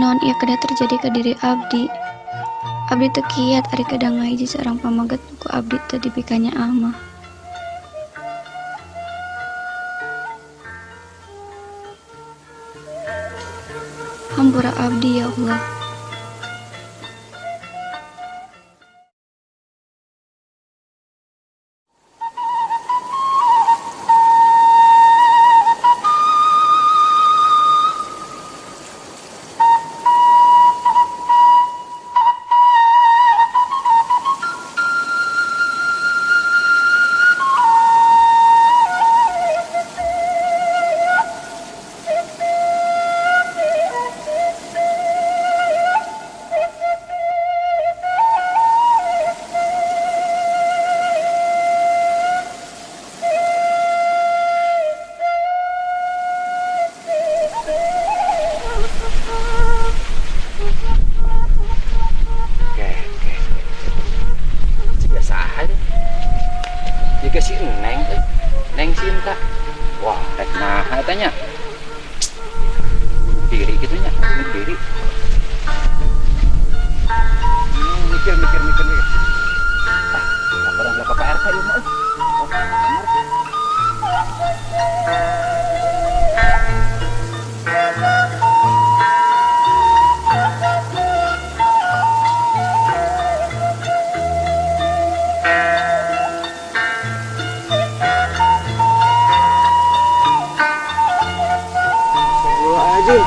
Kunaon ieu kedah terjadi ka diri abdi? Abdi teu kiat ari kedah ngahiji seorang pameget nu ku abdi teu dipikanyaah mah. Hampura abdi ya Allah. Oke. Jiga saha itu? Jiga si Neng, euy. Neng Sinta. Wah, rek naha eta nya. Bunuh diri gitu nya, bunuh diri. Mikir, mikir, mikir, mikir. Ah, laporan lah ke Pak RT ieu mah euy. Oh, bener. Astagfirullahaladzim.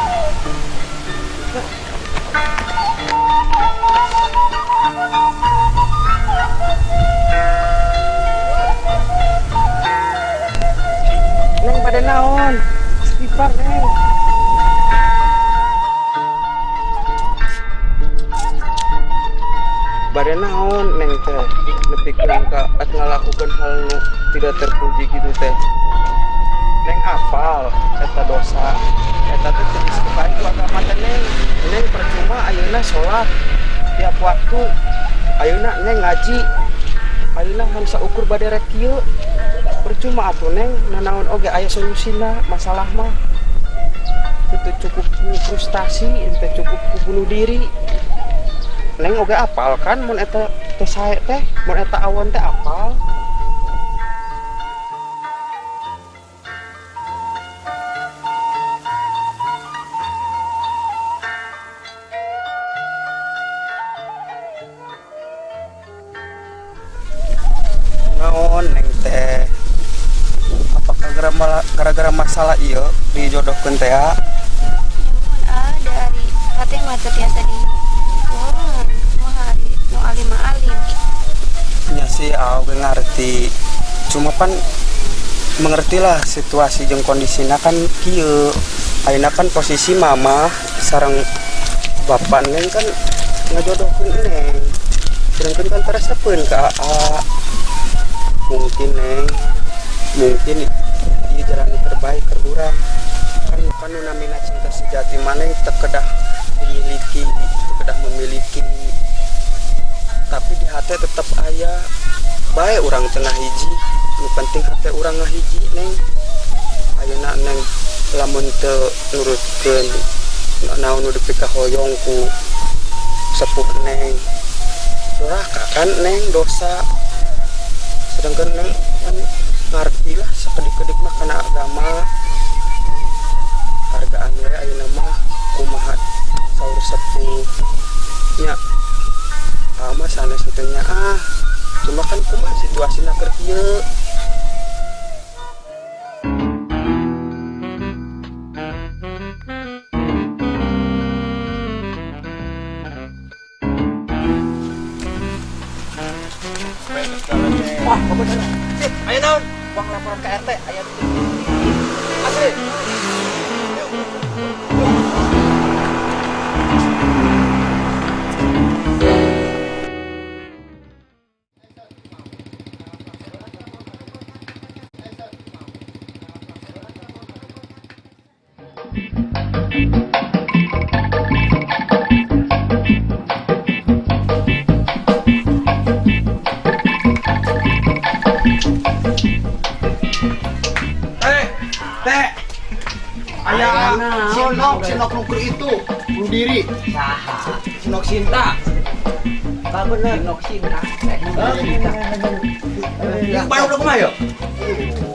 Neng, pada naon? Istighfar, Neng. Bade naon, Neng, teh nepikeun ka ngalakukeun hal nu tidak terpuji gitu teh? Neng apal eta dosa, eta teh teu disukai ku agama teh, Neng. Neng, percuma ayeuna sholat tiap waktu, ayeuna Neng ngaji, ayeuna ngan saukur bade rek kieu, percuma atuh, Neng. Nanaon oge aya solusina masalah mah, itu cukup ku frustasi, itu cukup ku bunuh diri. Neng oge apal kan mun eta teh sae teh, mun eta awon teh apal. Naon, Neng, teh? Apakah gara-gara masalah ieu dijodohkeun teh ya? Mun ada ari hate mah teu tiasa di wah, mah ari nu alim mah alim. Nya sih, aku ngerti, cuma pan mengerti lah situasi jeung kondisina kan kieu. Ayeuna kan posisi mama sareng bapak Neng kan ngajodohkeun Neng, sedangkan kan teresepeun ka AA. Mungkin, Neng, mungkin ieu jalan terbaik ke urang. Kan kan nu namina cinta sejati mah, Neng, teu kedah dimiliki, teu kedah memiliki, tapi di hati tetap aya. Bae urang tengah hiji, nu penting hati urang ngahiji, Neng. Ayeuna Neng lamun teu nurutkeun naon nu dipikahoyong ku sepuh Neng, doraka kan, Neng, dosa. Sedangkan Neng kan ngarti lah sakedik-kedik mah kana agama. Hargaan we ayeuna mah kumaha saur sepuh nya. Ah, mah sanes teh nya, ah, cuma kan kumaha situasina keur kieu. Wah, bener. Sip, ayo naon? Uang laporan ke RT, ayo. Asli. Yuk. Eh, teh. Aya si Nok nuker itu bunuh diri. Saha? Si Nok Sinta. Bener. Si Nok Sinta. Sinta. Yang baru udah kumaha yo?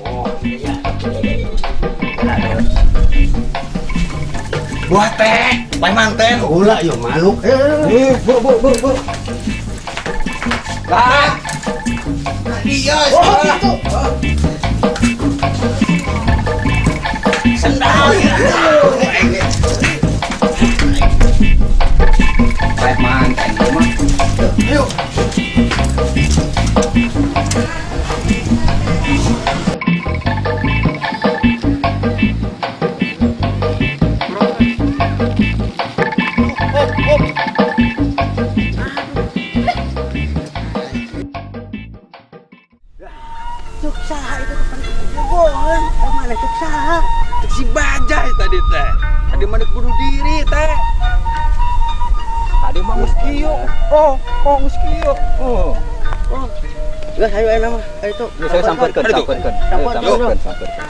Oh, iya. Buah teh, pae manten. Ulah yo manuk. Bu bu bu bu. Lah, Iya, oh, gitu. Sendal. Pae manten ieu mah. Ayo. Cuk saha itu kapan bohong. Mana cuk saha? Cek si Bajai tadi teh. Tadi mah bunuh diri teh. Tadi mah geus kieu. Oh, oh geus kieu. Oh. Oh. Geus ayo enak mah. Ayo tuh. Geus saya sampeurkeun, sampeurkeun. Sampeurkeun, sampeurkeun.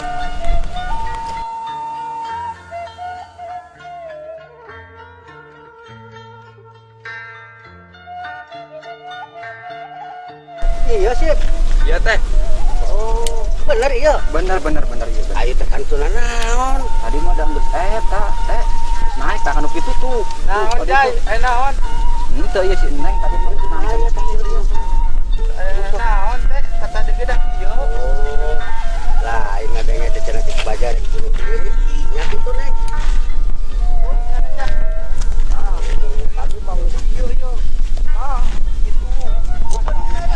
Iya sih. Iya teh. Oh, bener iya. Bener bener bener iya bener. Ayo teh kantuna naon? Tadi mah da geus eta teh. Geus naik tah anu kitu tuh. Naon Jai? Eh naon? Henteu ieu si Neng tadi mah geus naik. Naon teh? Kata deui dah kieu. Lah, aing ngadenge teh cenah cek Bajai bunuh diri. Nya kitu Neng. Oh, nya. Ah, tadi mah geus kieu ieu. Ah, gitu.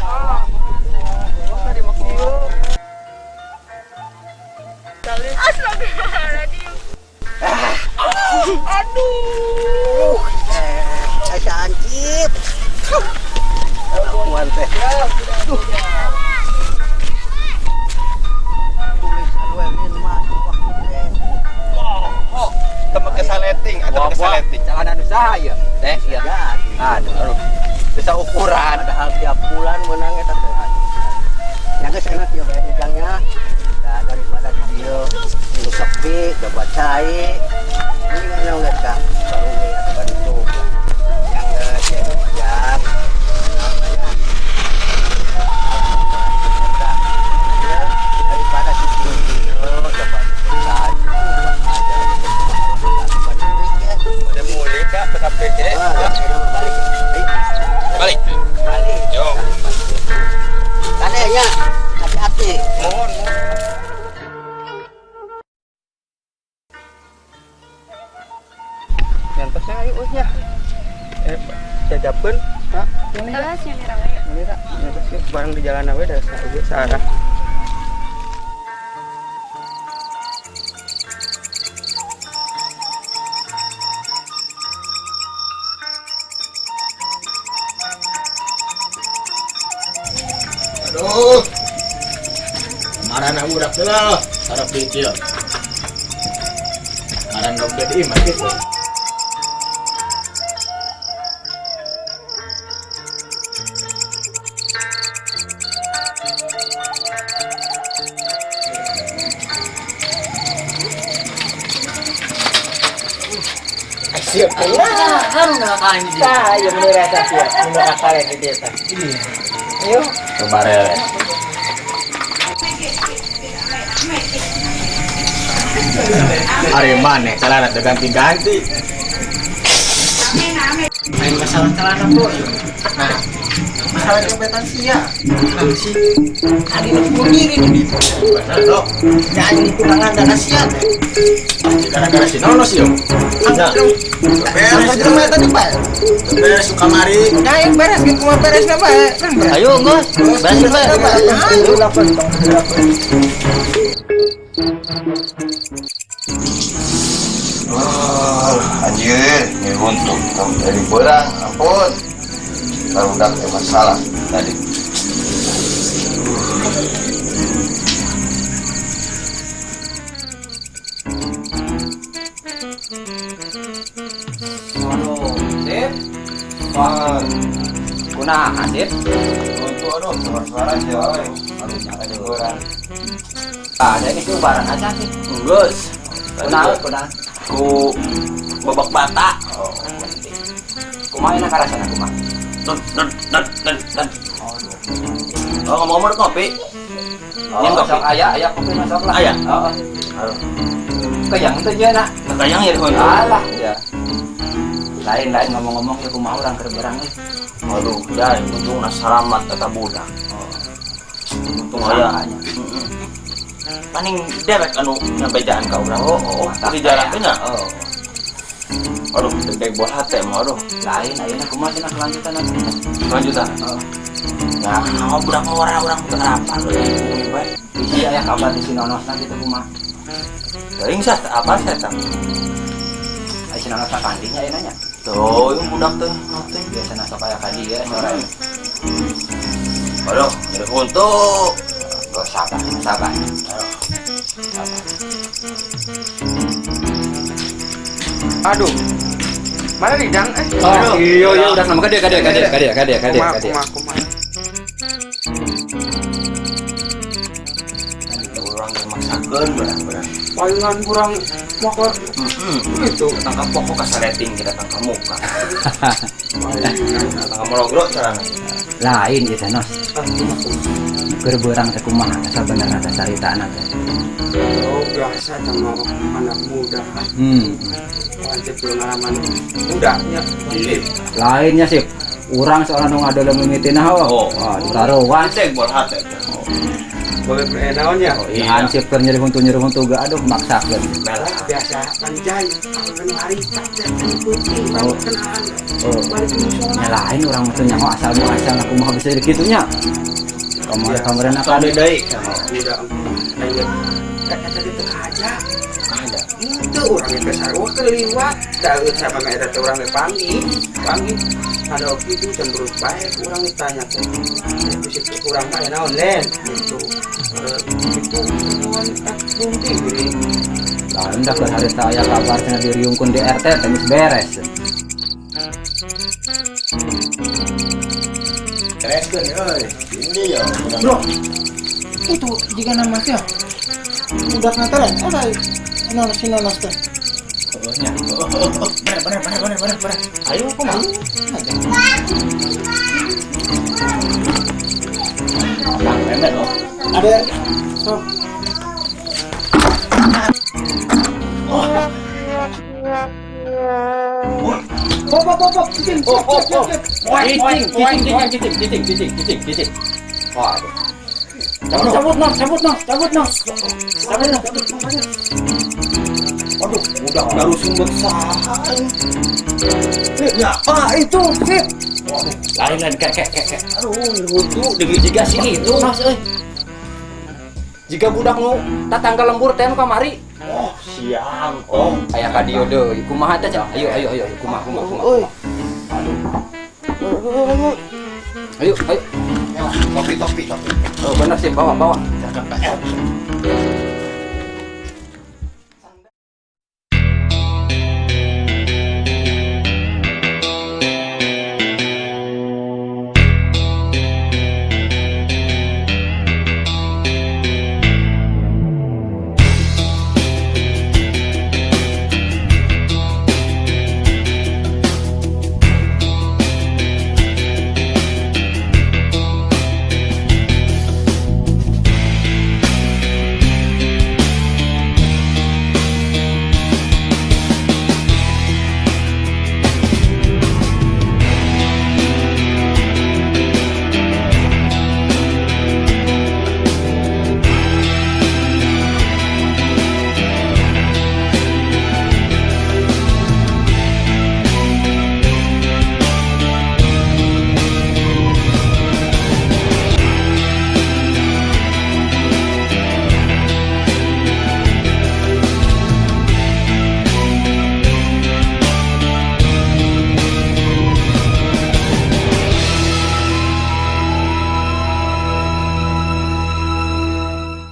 Ah, oh, tadi mah kieu. Astagfirullahaladzim. Aduh. Asa ancip. Kelakuan teh. Tulis anu mah waktu teh. Oh, temen kesaleting atau kesaleting. Celana nu saha ieu? Teh ieu. Aduh. Bisa ukuran. Padahal tiap bulan menang eta teh. Nya geus enak ieu bae ujangnya. Da daripada di dieu nu sepi, coba cai. Mendingan naon geus ka barumi atau ka ditu. Yang geus ya pajak. Ya, daripada si dieu coba cai. Udah mulai kak, PKP. Balik. Balik. Balik. Yo. Kadenya hati-hati. Mohon, mohon. Nyantosnya ayo euy nya. Jajabkeun ka Terus yang nira we. Nira, nyantos yuk bareng di jalan we da ieu saarah. Aduh. Marana budak teh lah, sarap dicil. Maran dompet imah gitu. Siap. Tah, ieu bener eta siap. Mun kakaren di dieu tah. Ayo. Coba rele. Ari maneh celana teh ganti-ganti. Main masalah celana bro. Nah, masalah jabatan sia. Nah, si tadi nu bunuh diri nih. Bener dok. Ya anjing tunangan dan sia teh. Gara-gara si Nono sih yo. Nah, beres Beres tadi Pak. Beres sukamari. Nah, yang beres gitu mah beres na Pak. Kan beres. Ayo geus. Beres bae. Oh, anjir, ini untung kamu dari berang, ampun. Baru udah masalah tadi. Aduh, sip. Wah. Kunaha sip? Untuk aduh, suara-suara sih, oi. Aduh, nyala di berang. Ah, ada ini barang aja sih. Geus. Kunaon, kunaon? Ku babak bata. Oh, penting. Kumaha enak karasana kumaha? Dan dan dan dan dan. Oh, ngomong-ngomong kopi. Oh, Ini kopi. sok aya aya kopi masuk lah. Aya? Heeh. Aduh. Kayang teh nya nak. Kayang ya huntu. Alah ya. Lain lain ngomong-ngomong ya kumaha urang keur berang euy. Aduh, jai, untungna salamat eta budak. Untung aya. Heeh. Paning dewek anu ngabejaan ka urang. Oh, di jalan teh nya. Oh. Aduh, deg bol hate mah aduh. Lain ayeuna kumaha cenah kelanjutan atuh? Lanjutan. Heeh. Nah, budak ngora urang teu ngarapan euy bumi bae. Bisi aya kabar di si Nonosna gitu kumaha? Teuing sah apa sah eta? Ai si Nonosna kandinya ayeuna nya. Tuh, yung budak teh teh. Biasana sok aya ka dieu sore. Aduh, nyeri huntu. Gak sabar, sabar. Sabar. Aduh. Mana Ridang eh? Oh, iya iya udah nama kade kade kade kade kade kade Kumaha kade. kumaha kumaha. Urang yang maksakeun beurang-beurang. Palingan kurang motor Heeh. itu. Datang ka pokok ka sareting kita datang ka muka. Datang ka melogro carana. Lain ieu teh Nos. Keur beurang teh kumaha teh sabenerna teh caritana teh. Oh, biasa sama anak muda. Wajib pengalaman mudanya. Lainnya sih urang soalnya nu ngadoleum mimitina Oh. ho. Wah, ditaruhan. Cek bol hate teh. Boleh berenaonnya. Oh, iya. Hansip keur nyeri huntu ge aduh maksakeun. Mela. Biasa panjai. Aku kan harita teh putih Oh. kenalan. Oh. Balik ke musola. Nya lain urang mah teu nyaho asal muasal aku mah bisa jadi kitu nya. Kamari kamaran Sok deui. Muda lain kata tadi teu aja. Ada. Itu orang yang sarua keliwat. Da sama mah eta teh urang ge panggil. Panggil. Ada waktu itu cemberut bae urang ditanya teh. Itu sih urang mah ya naon len gitu. Itu naon tak bungti geuning. Lain dah keur harita aya kabar cenah diriungkeun di RT teh geus beres. Bereskeun euy. Ini ya. Bro, itu jika nama teh udah natalan ada nonos si nonos teh. Nya. Bener bener bener bener bener bener. Ayo kumaha? Bang memet oh. Ada so. Pop pop pop pop, cicing, Oh, oh, oh. cicing, Cicing, cicing, cicing, cicing, cicing, cicing, cicing. Waduh. Cabut, cabut, noh, cabut, noh, cabut, noh. Cabut, noh. Aduh, budak baru sumber saha. Ya, ah itu, sip. Waduh, lain lain kek kek kek kek. Aduh, nyeri huntu Deui jiga si itu, Nos euy. Jika budak nu tatangga lembur teh nu kamari. Oh, siang oh. Aya ka dieu deui. Kumaha teh, Cak? Ayo ayo ayo kumaha kumaha kumaha. Oi. Aduh. Ayo, ayo. Topi topi topi. Oh, bener sih, bawa, bawa. Jaga PR.